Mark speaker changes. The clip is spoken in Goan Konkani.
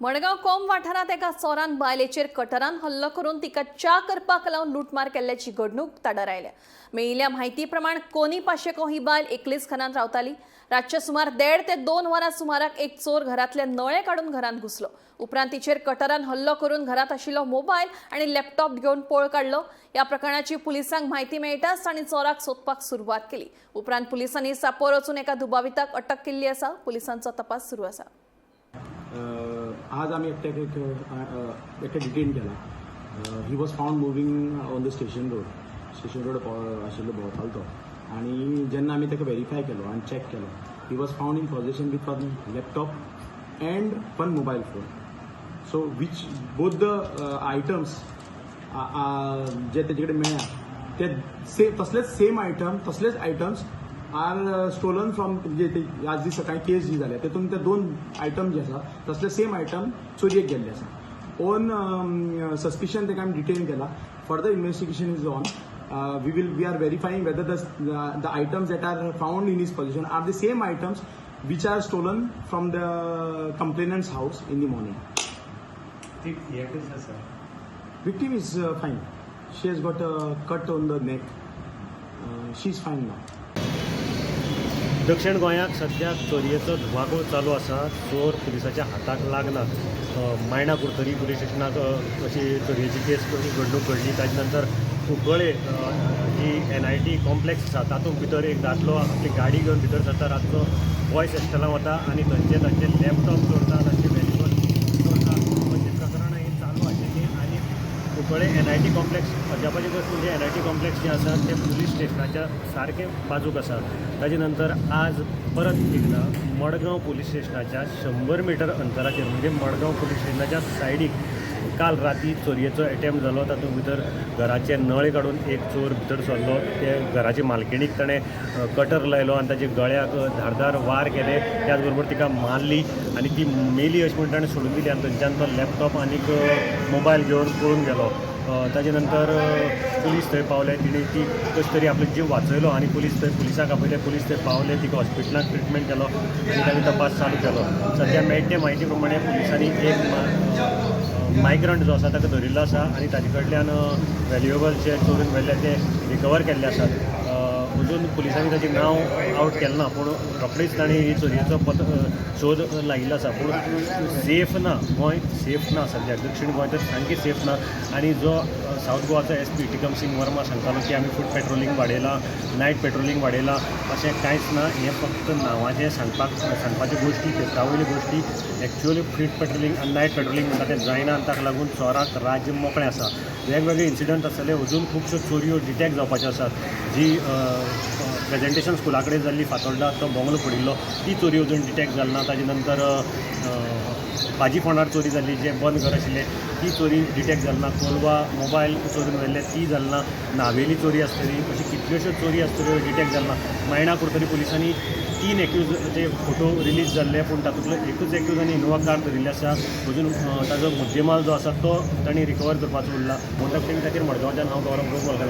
Speaker 1: मडगांव कोंब वाठारांत एका चोरान बायलेचेर कटरान हल्लो करून तिका च्या करपाक लावन लुटमार केल्ल्याची घडणूक ताडार आयल्या. मेळिल्ल्या म्हायती प्रमाण कोनी पाशेको ही बायल एकलीच घरांत रावताली. रातच्या सुमार 1.5 ते 2 वरां सुमाराक एक चोर घरांतले नळे काडून घरांत घुसलो. उपरांत तिचेर कटरान हल्लो करून घरांत आशिल्लो मोबायल आनी लॅपटॉप घेवन पळ काडलो. ह्या प्रकरणाची पुलिसांक म्हायती मेळटाच तांणी चोराक सोदपाक सुरवात केली. उपरांत पुलिसांनी सापोर वचून एका दुबाविताक अटक केल्ली आसा. पुलिसांचो तपास सुरू आसा.
Speaker 2: आज आमी एकट्याक एक एकट्या डिटेन केला. He was found moving on the station road. Station road आशिल्लो, भोंवतालो तो. आनी जेन्ना आमी ताका वेरीफाय केलो आनी चॅक केलो, he was found in possession with one laptop and one mobile phone, so which both the items जे तेजे कडेन मेळ्ळ्या ते से तसलेच सेम आयटम, तसलेच आयटम्स आर स्टोलन फ्रॉम जे ते आज जी सकाळी केस जी जाल्या, तेतून ते दोन आयटम जे आसा, तसले सेम आयटम चोरयेक गेल्ले आसा. ऑन सस्पिशन ताका आमी डिटेन केला. Further investigation is on. We are verifying whether the items that are found in his possession are the same items which are stolen from the complainant's house in the morning.
Speaker 3: ती हे कशें आसा?
Speaker 2: Victim is fine. She has got a cut on the neck. She is fine now.
Speaker 3: दक्षिण गोंयांत सद्याक चोरयेचो धुमाकूळ चालू आसा. चोर पुलिसाच्या हाताक लागनात. मायणा कुडतरी पुलीस स्टेशनाक अशी चोरयेची केस घडणूक घडली. ताजे नंतर कुंकळे जी एनआयटी कॉम्प्लेक्स आसा, तातूंत भितर एक दादलो आपली गाडी घेवन भितर सरता, रातचो बॉयज हॉस्टेलां वता आनी थंयचे तांचे लॅपटॉप चोरता, तांचे व्हॅल्युबल चोरता. अशी प्रकरणां ही चालू आशिल्लीं. आनी कुंकळे एनआयटी कॉम्प्लेक्स, अजापाची गोश्ट म्हणजे एनआयटी कॉम्प्लेक्स जें आसा तें पुलीस स्टेशनाच्या सारकें बाजूक आसा. ताजे नंतर आज परत एकदां मडगांव पुलीस स्टेशनाच्या 100 मिटर अंतराचेर, म्हणजे मडगांव पुलीस स्टेशनाच्या सायडीक काल राती चोरयेचो एटेम्प्ट जालो. तातूंत भितर घराचे नळे काडून एक चोर भितर सरलो. ते घराचे मालकिणीक ताणें कटर लायलो आनी ताच्या गळ्याक धारदार वार केले. त्याच बरोबर तिका मारली आनी ती मेली अशें म्हणून ताणें सोडून दिली आनी थंयच्यान तो लॅपटॉप आनीक मोबायल घेवन पळून गेलो. ताजे नंतर पुलीस थंय पावले. तिणें ती कशें तरी आपलो जीव वाचयलो आनी पुलीस थंय पुलिसाक आपयले. पुलीस थंय पावले, तिका हॉस्पिटलांत ट्रिटमेंट केलो आनी तांणी तपास चालू केलो. सद्या मेळटे म्हायती प्रमाणे पुलिसांनी एक मायग्रंट जो आसा ताका धरिल्लो आसा आनी ताजे कडल्यान व्हॅल्युएबल जे चोरून व्हेल्ले ते रिकवर केल्ले आसात. अजून पुलिसांनी ताचें नांव आवट केलें ना, पूण रोखडीच तांणी ही चोरयेचो पत शोध लायिल्लो आसा. पूण सेफ ना, गोंय सेफ ना सद्याक. दक्षीण गोंय तर सामकें सेफ ना. आनी जो सावथ गोवाचो एसपी टिकम सिंग वर्मा सांगतालो की आमी फूट पेट्रोलिंग वाडयलां, नायट पेट्रोलिंग वाडयलां, अशें कांयच ना. हें फक्त नांवाचें सांगपाक सांगपाच्यो गोश्टी, पेपरा वयल्यो गोश्टी. एक्चुअली फूट पेट्रोलिंग आनी नायट पेट्रोलिंग म्हणटा तें जायना आनी ताका लागून चोराक राज्य मोकळें आसा. वेगवेगळे इन्सिडंट आसतले. अजून खुबश्यो चोरयो डिटेक्ट जावपाच्यो आसात. जी प्रेजेंटेशन स्कुला कडेन जाल्ली फातोड्डा, तो बंगलो पडिल्लो, ती चोरी अजून डिटेक्ट जाली ना. ताजे नंतर भाजी फोंडार चोरी जाल्ली, जें बंद घर आशिल्लें, ती चोरी डिटेक्ट जाली ना. कोलवा मोबायल चोरून व्हेल्ले, ती जाली ना. नावेली चोरी आसतली. अशी कितल्योश्यो चोरी आसतल्यो, डिटेक्ट जाली ना. मायणा कुडतरी पुलिसांनी तीन एक्यूजाचे फोटो रिलीज जाल्ले, पूण तातूंतलो एकूच एक्यूज आनी इनोवा कार धरिल्ली आसा. अजून ताजो मुद्देमाल जो आसा तो तांणी रिकवर करपाचो उरला. म्हणटा खातीर मडगांवच्यान हांव गौरव गोपाल.